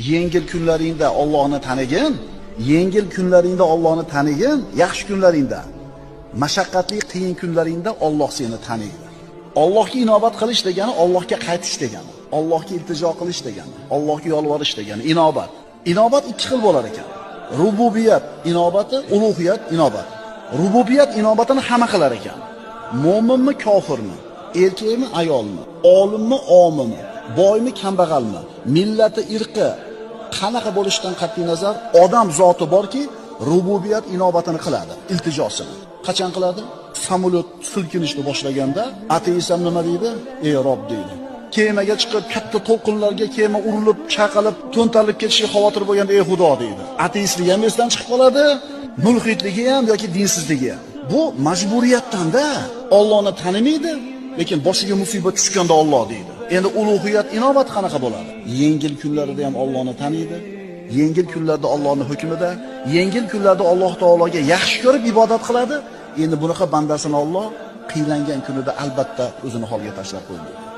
Yengil kunlaringda Allohni tanigin, yengil kunlaringda Allohni tanigin, yaxshi kunlaringda, mashaqqatli qiyin kunlaringda Alloh seni taniydi. Allohga inobat qilish degani Allohga qaytish degani, Allohga iltijo qilish degani, Allohga yolvorish degani inobat. Inobat ikki xil bo'lar ekan. Rububiyat inobati, ulug'iyat inobati. Rububiyat inobatini hamma qilar ekan. Mo'minmi, kofirmi, erkakmi, ayolmi, olimmi, omimi, boymi, kambag'almi, millati, irqi qanaqa bo'lishidan qat'iy nazar odam zoti borki, rububiyat inobatini qiladi, iltijosini. Qachon qiladi? Samolyot silkinishni boshlaganda ateist ham nima deydi? Ey Rob deydi. Kemaga chiqib katta to'lqinlarga kema urilib, chaqilib, to'ntarilib ketishiga xavotir bo'lganda ey Xudo deydi. Ateistligi ham esdan chiqib qoladi, mulhidligi ham yoki dinsizligi ham. Bu majburiyatdan-da, Allohni tanimaydi, lekin boshiga musibat tushganda Alloh deydi. Endi ulug'iyat inobat qanaqa bo'ladi? Yengil kunlarida ham Allohni taniydi, yengil kunlarda Allohning hukmida, yengil kunlarda Alloh taologa yaxshi ko'rib ibodat qiladi. Endi bunaqa bandasini Alloh qiylangan kunida albatta o'zini holga tashlab qo'ymaydi.